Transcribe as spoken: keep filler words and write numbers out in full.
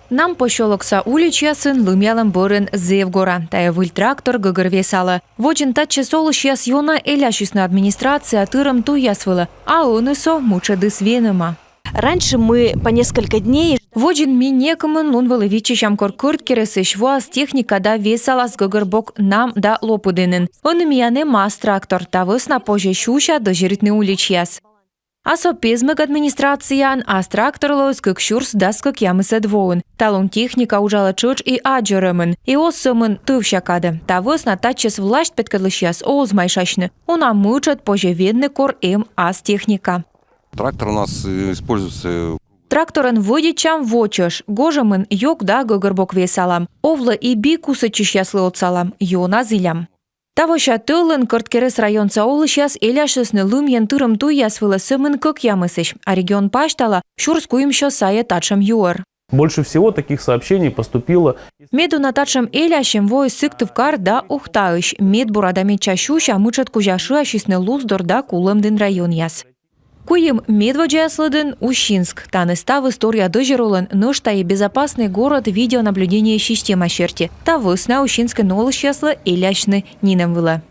Нам посёлокса уличьясын лымъялӧм бӧрын зэв гора. Тайӧ выль трактор гӧгӧр весалӧ. Водзын татчӧс олысьяс ёна элясисны администрация тырӧм туйяс вылӧ, а ӧні со мытшӧдыс венӧма. Раньше мы по несколько дней... Водзын ми некымын лун вылӧ виччысям, кор Кӧрткерӧсысь воас техника да весалас гӧгӧрбок нам да лопыдінын. Ӧні миян эм ас трактор, та вӧсна позьӧ сюся дӧзьӧритны уличьяс. А со пезмӧг администрацияын ас трактор лоис кык сюрс дас кӧкъямысӧд воын. Талун техника уджалӧ тшӧтш и аддзорӧмын, и оз сӧмын тӧвся кадӧ. Та вӧсна татчӧс власьт петкӧдлысьяс оз майшасьны. Уна мытшӧд позьӧ ведны, кор эм ас техника. Трактор у нас э, используется... Тракторӧн вӧдитчам во чӧж. Гожӧмын ёг да гӧгӧрбок весалам. Овлӧ и би кусӧдчысьяслы отсалам, ёна зілям. Тавося тӧлын Кӧрткерӧс районса олысьяс элясисны лымйӧн тырӧм туйяс вылӧ сӧмын кӧкъямысысь, а регион пасьтала сюрс куимсё сайӧ татшӧм юӧр. Больше всего таких сообщений поступило... Медуна татшӧм элясьӧм воис Сыктывкар да Ухтаысь. Медбура да медся сюся мытшӧд кузя шыасисны Луздор да Кулӧмдін районъяс. Куим медводдзаяс лыдын Усинск. Тані ставыс торъя дӧзьӧр улын нӧшта и «Безопасный город» видеонаблюдение система серти. Та вӧсна Усинскын олысьяслы элясьны нинӧм вылӧ.